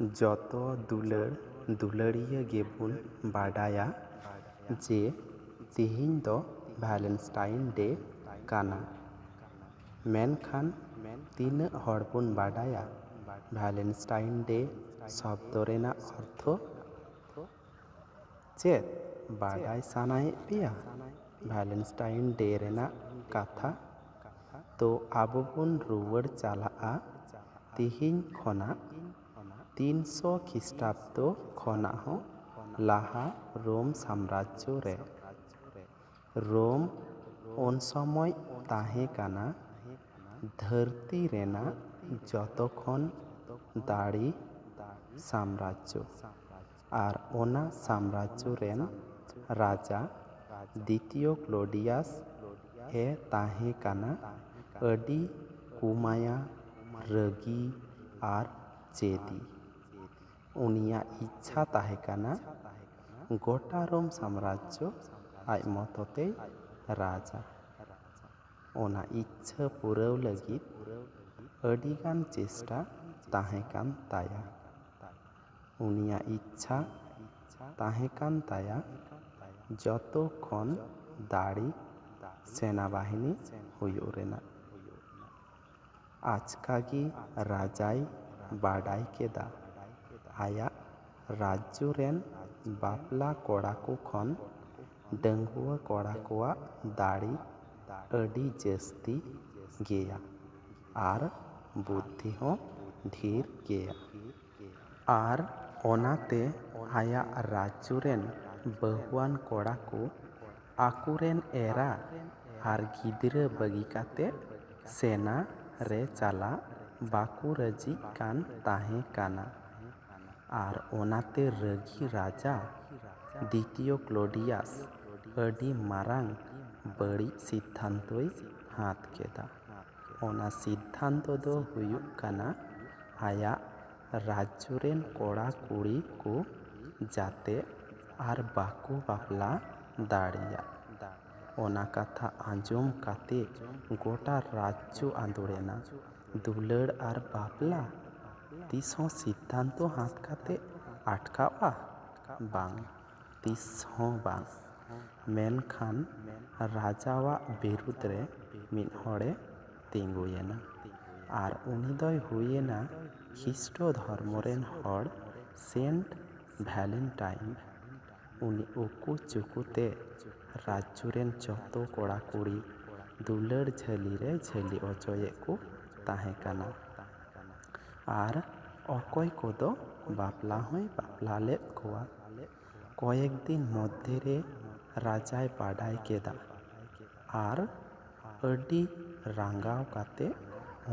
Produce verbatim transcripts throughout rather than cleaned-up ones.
ᱡᱚᱛᱚ ᱫᱩᱞᱟᱹᱲ ᱫᱩᱞᱟᱹᱲᱤᱭᱟᱹ ᱜᱮᱵᱚᱱ ᱵᱟᱰᱟᱭᱟ ᱡᱮ ᱛᱤᱦᱤᱧ ᱫᱚ ᱵᱷᱮᱞᱮᱱᱥᱴᱟᱭᱤᱱ ᱰᱮ ᱠᱟᱱᱟ᱾ ᱢᱮᱱᱠᱷᱟᱱ ᱛᱤᱱᱟᱹᱜ ᱦᱚᱲ ᱵᱚᱱ ᱵᱟᱰᱟᱭᱟ ᱵᱷᱮᱞᱮᱱᱥᱴᱟᱭᱤᱱ ᱰᱮ ᱥᱚᱵᱫᱚ ᱨᱮᱱᱟᱜ ᱚᱨᱛᱷᱚ? ᱪᱮᱫ ᱵᱟᱰᱟᱭ ᱥᱟᱱᱟᱭᱮᱫ ᱯᱮᱭᱟ ᱵᱷᱮᱞᱮᱱᱥᱴᱟᱭᱤᱱ ᱰᱮ ᱨᱮᱱᱟᱜ ᱠᱟᱛᱷᱟ? ᱛᱚ ᱟᱵᱚ ᱵᱚᱱ ᱨᱩᱣᱟᱹᱲ ᱪᱟᱞᱟᱜᱼᱟ ᱛᱤᱦᱤᱧ ᱠᱷᱚᱱᱟᱜ ᱛᱤᱱᱥᱚ ᱠᱷᱤᱥᱴᱟᱵᱫᱚ ᱠᱷᱚᱱᱟᱜ ᱦᱚᱸ ᱞᱟᱦᱟ ᱨᱳᱢ ᱥᱟᱢᱨᱟᱡᱽᱡᱚ ᱨᱮ᱾ ᱨᱳᱢ ᱩᱱ ᱥᱚᱢᱚᱭ ᱛᱟᱦᱮᱸ ᱠᱟᱱᱟ ᱫᱷᱟᱹᱨᱛᱤ ᱨᱮᱱᱟᱜ ᱡᱚᱛᱚ ᱠᱷᱚᱱ ᱫᱟᱲᱮ ᱥᱟᱢᱨᱟᱡᱽᱡᱚ᱾ ᱟᱨ ᱚᱱᱟ ᱥᱟᱢᱨᱟᱡᱽᱡᱚ ᱨᱮᱱ ᱨᱟᱡᱟ ᱫᱤᱛᱤᱭᱚ ᱠᱞᱳᱰᱤᱭᱟᱥ ᱮ ᱛᱟᱦᱮᱸ ᱠᱟᱱᱟ ᱟᱹᱰᱤ ᱠᱩᱢᱟᱭᱟ, ᱨᱟᱹᱜᱤ ᱟᱨ ᱡᱮᱫᱤ᱾ ᱩᱱᱤᱭᱟᱜ ᱤᱪᱪᱷᱟ ᱛᱟᱦᱮᱸ ᱠᱟᱱᱟ ᱜᱚᱴᱟ ᱨᱳᱢ ᱥᱟᱢᱨᱟᱡᱽᱡᱚ ᱟᱡ ᱢᱚᱛᱚ ᱛᱮᱭ ᱨᱟᱡᱟ᱾ ᱚᱱᱟ ᱤᱪᱪᱷᱟᱹ ᱯᱩᱨᱟᱹᱣ ᱞᱟᱹᱜᱤᱫ ᱟᱹᱰᱤᱜᱟᱱ ᱪᱮᱥᱴᱟ ᱛᱟᱦᱮᱸ ᱠᱟᱱ ᱛᱟᱭᱟ᱾ ᱩᱱᱤᱭᱟᱜ ᱤᱪᱪᱷᱟ ᱛᱟᱦᱮᱸ ᱠᱟᱱ ᱛᱟᱭᱟ ᱡᱚᱛᱚ ᱠᱷᱚᱱ ᱫᱟᱲᱮ ᱥᱮᱱᱟ ᱵᱟᱦᱤᱱᱤ ᱦᱩᱭᱩᱜ ᱨᱮᱱᱟᱜ᱾ ᱟᱪᱠᱟ ᱜᱮ ᱨᱟᱡᱟᱭ ᱵᱟᱰᱟᱭ ᱠᱮᱫᱟ ᱟᱭᱟᱜ ᱨᱟᱡᱽᱡᱚ ᱨᱮᱱ ᱵᱟᱯᱞᱟ ᱠᱚᱲᱟ ᱠᱚ ᱠᱷᱚᱱ ᱰᱟᱺᱜᱩᱣᱟᱹ ᱠᱚᱲᱟ ᱠᱚᱣᱟᱜ ᱫᱟᱲᱮ ᱟᱹᱰᱤ ᱡᱟᱹᱥᱛᱤ ᱜᱮᱭᱟ ᱟᱨ ᱵᱩᱫᱽᱫᱷᱤ ᱦᱚᱸ ᱰᱷᱮᱨ ᱜᱮᱭᱟ᱾ ᱟᱨ ᱚᱱᱟᱛᱮ ᱟᱭᱟᱜ ᱨᱟᱡᱽᱡᱚ ᱨᱮᱱ ᱵᱟᱹᱦᱩᱣᱟᱱ ᱠᱚᱲᱟ ᱠᱚ ᱟᱠᱚᱨᱮᱱ ᱮᱨᱟ ᱟᱨ ᱜᱤᱫᱽᱨᱟᱹ ᱵᱟᱹᱜᱤ ᱠᱟᱛᱮ ᱥᱮᱱᱟ ᱨᱮ ᱪᱟᱞᱟᱜ ᱵᱟᱠᱚ ᱨᱟᱹᱡᱤᱜ ᱠᱟᱱ ᱛᱟᱦᱮᱸ ᱠᱟᱱᱟ᱾ ᱟᱨ ᱚᱱᱟᱛᱮ ᱨᱟᱹᱜᱤ ᱨᱟᱡᱟ ᱫᱤᱛᱤᱭᱚ ᱠᱞᱳᱰᱤᱭᱟᱥ ᱟᱹᱰᱤ ᱢᱟᱨᱟᱝ ᱵᱟᱹᱲᱤᱡ ᱥᱤᱫᱽᱫᱷᱟᱱᱛᱚᱭ ᱦᱟᱛ ᱠᱮᱫᱟ᱾ ᱚᱱᱟ ᱥᱤᱫᱽᱫᱷᱟᱱᱛᱚ ᱫᱚ ᱦᱩᱭᱩᱜ ᱠᱟᱱᱟ ᱟᱭᱟᱜ ᱨᱟᱡᱽᱡᱚ ᱨᱮᱱ ᱠᱚᱲᱟ ᱠᱩᱲᱤ ᱠᱚ ᱡᱟᱛᱮ ᱟᱨ ᱵᱟᱠᱚ ᱵᱟᱯᱞᱟ ᱫᱟᱲᱮᱭᱟᱜ᱾ ᱚᱱᱟ ᱠᱟᱛᱷᱟ ᱟᱸᱡᱚᱢ ᱠᱟᱛᱮ ᱜᱚᱴᱟ ᱨᱟᱡᱽᱡᱚ ᱟᱸᱫᱳᱲᱮᱱᱟ᱾ ᱫᱩᱞᱟᱹᱲ ᱟᱨ ᱵᱟᱯᱞᱟ? ᱛᱤᱥ ᱦᱚᱸ ᱥᱤᱫᱽᱫᱷᱟᱱᱛᱚ ᱦᱟᱛ ᱠᱟᱛᱮ ᱟᱴᱠᱟᱣᱼᱟ? ᱵᱟᱝ, ᱛᱤᱥ ᱦᱚᱸ ᱵᱟᱝ᱾ ᱢᱮᱱᱠᱷᱟᱱ ᱨᱟᱡᱟᱣᱟᱜ ᱵᱤᱨᱩᱫᱽ ᱨᱮ ᱢᱤᱫ ᱦᱚᱲᱮ ᱛᱤᱸᱜᱩᱭᱮᱱᱟ᱾ ᱟᱨ ᱩᱱᱤ ᱫᱚᱭ ᱦᱩᱭᱮᱱᱟ ᱠᱷᱤᱥᱴᱚ ᱫᱷᱚᱨᱢᱚ ᱨᱮᱱ ᱦᱚᱲ ᱥᱮᱱᱴ ᱵᱷᱮᱞᱮᱱᱴᱟᱭᱤᱱ᱾ ᱩᱱᱤ ᱩᱠᱩ ᱪᱩᱠᱩ ᱛᱮ ᱨᱟᱡᱽᱡᱚ ᱨᱮᱱ ᱡᱚᱛᱚ ᱠᱚᱲᱟ ᱠᱩᱲᱤ ᱫᱩᱞᱟᱹᱲ ᱡᱷᱟᱹᱞᱤ ᱨᱮ ᱡᱷᱟᱹᱞᱤ ᱚᱪᱚᱭᱮᱫ ᱠᱚ ᱛᱟᱦᱮᱸ ᱠᱟᱱᱟ᱾ ᱟᱨ ᱚᱠᱚᱭ ᱠᱚᱫᱚ ᱵᱟᱯᱞᱟ ᱦᱚᱸᱭ ᱵᱟᱯᱞᱟ ᱞᱮᱫ ᱠᱚᱣᱟ᱾ ᱠᱚᱭᱮᱠ ᱫᱤᱱ ᱢᱚᱫᱽᱫᱷᱮ ᱨᱮ ᱨᱟᱡᱟᱭ ᱵᱟᱰᱟᱭ ᱠᱮᱫᱟ ᱟᱨ ᱟᱹᱰᱤ ᱨᱟᱸᱜᱟᱣ ᱠᱟᱛᱮ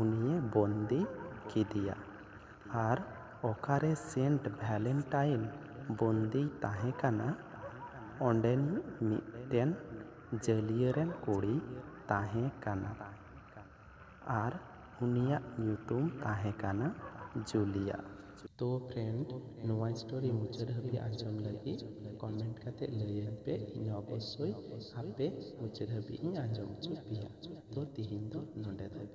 ᱩᱱᱤᱭᱮ ᱵᱚᱱᱫᱤ ᱠᱮᱫᱮᱭᱟ᱾ ᱟᱨ ᱚᱠᱟᱨᱮ ᱥᱮᱱᱴ ᱵᱷᱮᱞᱮᱱᱴᱟᱭᱤᱱ ᱵᱚᱱᱫᱤᱭ ᱛᱟᱦᱮᱸ ᱠᱟᱱᱟ, ᱚᱸᱰᱮᱱᱤᱡ ᱢᱤᱫᱴᱮᱱ ᱡᱟᱹᱞᱤᱭᱟᱹ ᱨᱮᱱ ᱠᱩᱲᱤ ᱛᱟᱦᱮᱸ ᱠᱟᱱᱟ᱾ ᱟᱨ ᱩᱱᱤᱭᱟᱜ ᱧᱩᱛᱩᱢ ᱛᱟᱦᱮᱸ ᱠᱟᱱᱟ ᱡᱩᱞᱤᱭᱟ᱾ ᱛᱚ ᱯᱷᱨᱮᱱᱰ, ᱱᱚᱣᱟ ᱥᱴᱳᱨᱤ ᱢᱩᱪᱟᱹᱫ ᱦᱟᱹᱵᱤᱡ ᱟᱸᱡᱚᱢ ᱞᱟᱹᱜᱤᱫ ᱠᱚᱢᱮᱱᱴ ᱠᱟᱛᱮ ᱞᱟᱹᱭᱟᱹᱧ ᱯᱮ᱾ ᱤᱧ ᱚᱵᱚᱥᱥᱳᱭ ᱟᱯᱮ ᱢᱩᱪᱟᱹᱫ ᱦᱟᱹᱵᱤᱡ ᱤᱧ ᱟᱸᱡᱚᱢ ᱦᱚᱪᱚ ᱯᱮᱭᱟ᱾ ᱛᱚ ᱛᱤᱦᱤᱧ ᱫᱚ ᱱᱚᱰᱮ ᱫᱷᱟᱹᱵᱤᱡ᱾